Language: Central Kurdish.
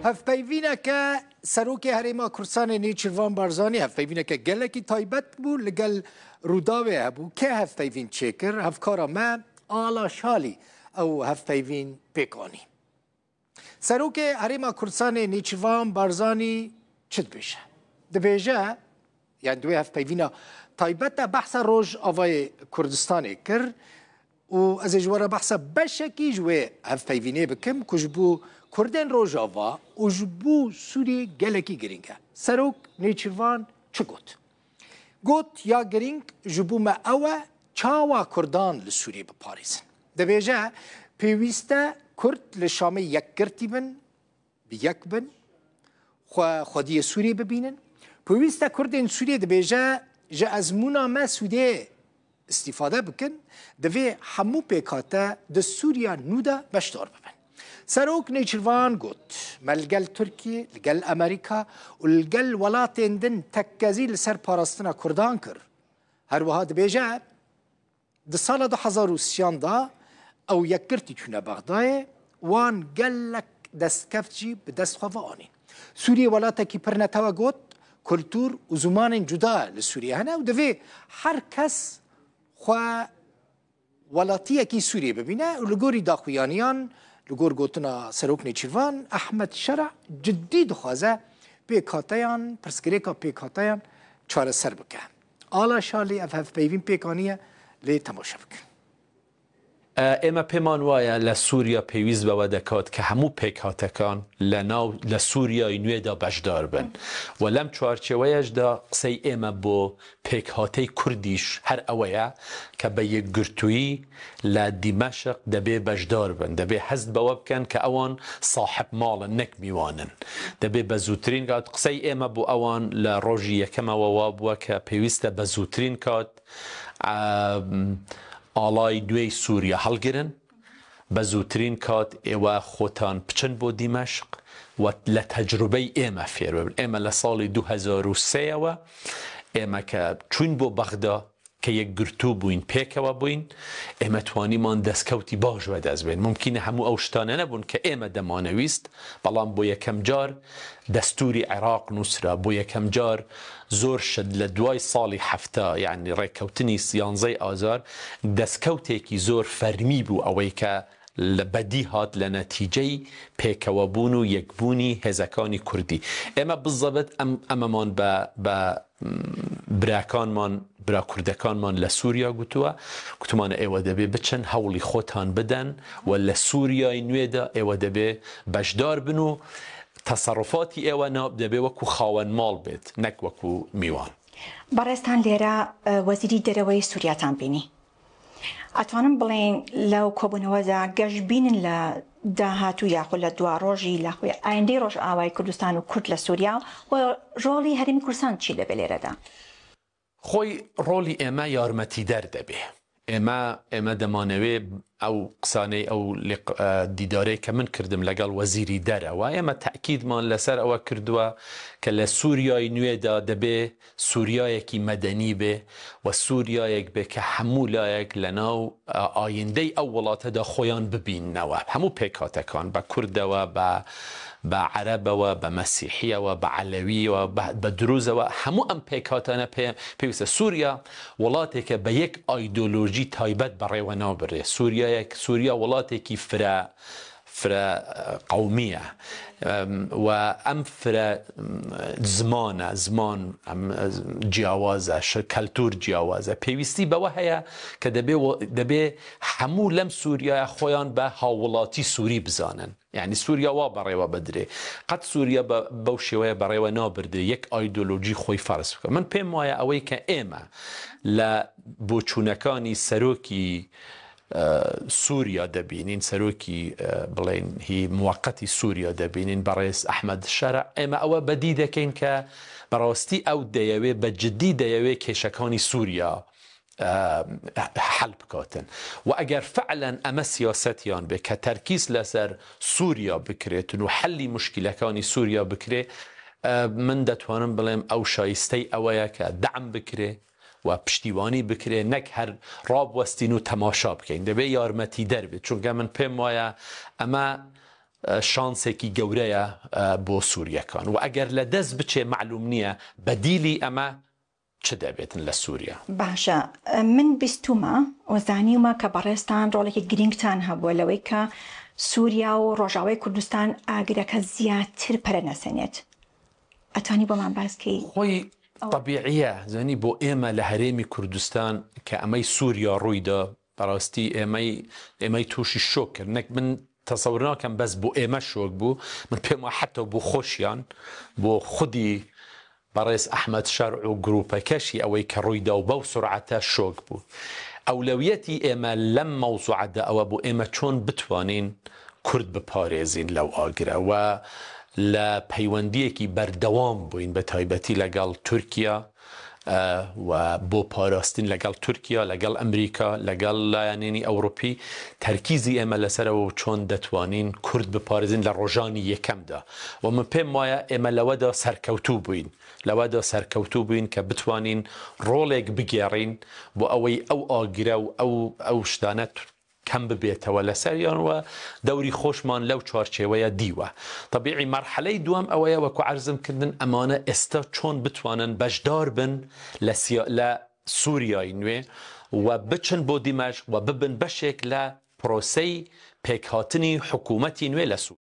Hevpeyvîneke Serokê Herêma Kurdistanê Nêçîrvan Barzanî hevpeyvîneke gelekî taybet bû li gel Rûdawê hebû. Kê hevpeyvîn çêkir? Hevkara me Ala Şalî ew hevpeyvîn pêk anî. Serokê Herêma Kurdistanê Nêçîrvan Barzanî çi dibêje? Dibêje yani di wê hevpeyvîna taybet de behsa Rojavayê Kurdistanê kir û ez ê ji we re behsa beşekî ji wê hevpeyvînê bikim ku ji bo Kurdên Rojava û ji bo Sûriyê gelekî girîng e. Serok Nêçîrvan çi got? Got ya girîng ji bo me ew e çawa Kurdan li Sûriyê biparêzin. Dibêje pêwîst e Kurd li Şamê yekgirtî bin, bi yek bin, xwe xwediyê Sûriyê bibînin. Pêwîst e Kurdên Sûriyê dibêje ji ezmûna me sûdê îstîfade bikin, divê hemû pêkhate di Sûriya nû de beşdar bibin. Serok Nêçîrvan got, Me li gel Tirkiye, li gel Amerîka û li gel welatên din tekkezî li ser parastina Kurdan kir. Her wiha dibêje, Di sala 2003 de ew yekgirtî çûne Bexdayê, wan gelek destkeft jî bi dest xwe ve anîn. Sûriye welatekî pir netewe got, kultur û zimanên cuda li Sûriyê hene û divê her kes xwe welatiyekî Sûriyê bibîne û li gorî daxuyaniyan li gor gotina Serok Nêçîrvan Ehmed Şera cidî dixwaze pêkhateyan pirsgirêka pêkhateyan çareser bike. Ala Şalî ev hevpeyvîn pêk aniye lê temaşe bikin. ئێمە پێمان وایە لە سووریا پێویست بەوە دەکات کە هەموو پێکهاتەکان لە ناو لە سووریای نوێدا بەشدار بن و لەم چوارچێوەیەشدا قسەی ئێمە بۆ پێکهاتەی کوردیش هەر ئەوەیە کە بە یەکگرتوویی لە دیمەشق دەبێ بەشدار بن، دەبێ هەست بەوە بکەن کە ئەوان ساحەب ماڵن نەک میوانن. دەبێ بە زووترین کات، قسەی ئێمە بۆ ئەوان لە ڕۆژی یەکەمەوە وابووە کە پێویستە بە زووترین کات ئاڵای نوێی سووریا هەڵگرن، بە زووترین کات ئێوە خۆتان بچن بۆ دیمەشق و لە تەجروبەی ئێمە فێر ببن. ئێمە لە ساڵی 2003 ەوە ئێمە کە چووین بۆ بەغدا، کە یەکگرتوو بووین، پێکەوە بووین، ئێمە توانیمان دەستکەوتی باش بەدەست بێنین. مومکینە هەموو ئەو شتانە نەبوون کە ئێمە دەمانەویست، بەڵام بۆ یەکەم جار دەستووری عێراق نووسرا، بۆ یەکەم جار زۆر شت لە دوای ساڵی 70 یانی ڕێککەوتنی سیانزەی ئازار دەستکەوتێکی زۆر فەرمی بوو ئەوەی کە لە بەدی هات لە نەتیجەی پێکەوەبوون و یەکبوونی هێزەکانی کوردی. ئێمە بزەبت ئەم ئەمەمان بە بە براکانمان برا کوردەکانمان لە سووریا گوتووە، گوتومانە ئێوە دەبێ بچن هەوڵی خۆتان بدەن و لە سووریای نوێدا ئێوە دەبێ بەشدار بن و تەسەڕوفاتی ئێوە نا دەبێ وەکوو خاوەن ماڵ بێت نەک وەکوو میوان. بەڕێزتان لێرە وەزیری دەرەوەی سووریاتان بینی. ئەتوانم بڵێین لەو کۆبوونەوەدا گەشبینن لە داهاتوو یاخود لە دواڕۆژی لە ئایندەی ڕۆژئاوای کوردستان و کورد لە سووریا و ڕۆڵی هەرێمی کوردستان چی دەبێت لێرەدا؟ خۆی ڕۆڵی ئێمە یارمەتیدەر دەبێ. ئێمە ئێمە دەمانەوێ ئەو قسانەی ئەو دیدارەی کە من کردم لەگەڵ وەزیری دەرەوە ئێمە تەئکیدمان لەسەر ئەوە کردووە کە لە سووریای نوێدا دەبێ سوریایەکی مەدەنی بێ و سوریایەک بێ کە هەموو لایەک لەناو ئایندەی ئەو وڵاتەدا خۆیان ببیننەوە، هەموو پێکهاتەکان بە کوردەوە، بە بە عەرەبەوە، بە مەسیحییەوە، بە عەلەوییەوە، بە دروزەوە، هەموو ئەم پێکهاتانە پێ پێویستە. سوریا وڵاتێکە بە یەک ئایدۆلۆژی تایبەت بەڕێوە نابرێ. سوریایەک سوریا وڵاتێکی فرە فرە قەومییە و ئەم فرە زمانە، زمان جیاوازە، کەلتور جیاوازە، پێویستی بەوە هەیە کە دەبێ دەبێ هەموو لەم سووریایە خۆیان بە هاووڵاتی سووری بزانن. یعنی سووریا وا بەڕێوە بدرێ. قەت سووریا بەو شێوەیە بەڕێوە نابردرێ یەک ئایدۆلۆژی خۆی فەرز بکە. من پێم وایە ئەوەی کە ئێمە لە بۆچوونەکانی سەرۆکی سووریا دەبینین، سەرۆکی بڵێین هی موەقەتی سووریا دەبینین بەڕێز ئەحمەد شەرع، ئێمە ئەوە بەدی دەکەین کە بەڕاستی ئەو دەیەوێ بە جدی دەیەوێ کێشەکانی سووریا حەل بکاتن و ئەگەر فعلەن ئەمە سیاسەتیان بێ کە تەرکیز لەسەر سووریا بکرێتن و حەلی موشکیلەکانی سووریا بکرێ من دەتوانم بڵێم ئەو شایستەی ئەوەیە کە دەعم بکرێ و پشتیوانی بکرێ نەک هەر ڕابوەستین و تەماشا بکەین دەبێ یارمەتیدەر بێت چونکە من پێم وایە ئەمە. شانسێکی گەورەیە بۆ سووریەکان و ئەگەر لە دەست بچێ مەعلوم نییە بەدیلی ئەمە چ دەبێتن لە سووریا. باشە من بیستومە و زانیومە کە بەڕێزتان ڕۆڵێکی گرینگتان هەبووە لەوەی کە سووریا و ڕۆژاوای کوردستان ئاگرەکە زیاتر پەرە نەسێنێت ئەتوانی بۆمان باس کەی؟ خۆی تەبیعیە زانی بۆ ئێمە لە هەرێمی کوردستان کە ئەمەی سووریا ڕوویدا بەڕاستی ئێمەی ئێمەی تووشی شۆک کرد نەک من تەسەور ناکەم بەس بۆ ئێمە شۆک بوو من پێم وایە حەتا بۆ خۆشیان بۆ خودی بەڕێز ئەحمەد شەرع و گروپەکەشی ئەوەی کە ڕوویدا و بەو سورعەتە شۆک بوو ئەولەویەتی ئێمە لەم مەوزوعەدا ئەوە بوو ئێمە چۆن بتوانین کورد بپارێزین لەو ئاگرە و لە پەیوەندیەکی بەردەوام بووین بە تایبەتی لەگەڵ تورکیا و بۆ پاراستن لەگەڵ تورکیا، لەگەڵ ئەمریکا، لەگەڵ لایەنێنی ئەوڕوپی، تەرکیزی ئێمە لەسەرەوە و چۆن دەتوانین کورد بپارێزین لە ڕۆژانی یەکەمدا و من پێم وایە ئێمە لەوەدا سەرکەوتوو بووین، لەوەدا سەرکەوتوو بووین کە بتوانین ڕۆڵێک بگێڕین بۆ ئەوەی ئەو ئاگرە و ئەو ئەو شتانە کەم ببێتەوە لەسەریان و دەوری خۆشمان لەو چوارچێوەیە دیوە. تەبیعی مەرحەلەی دووەم ئەوەیە وەکو عەرزم کردن ئەمانە ئێستا چۆن بتوانن بەشدار بن لە سیا لە سوریای نوێ و بچن بۆ دیمەشق و ببن بەشێک لە پرۆسەی پێکهاتنی حکوومەتی نوێ لە سووریا.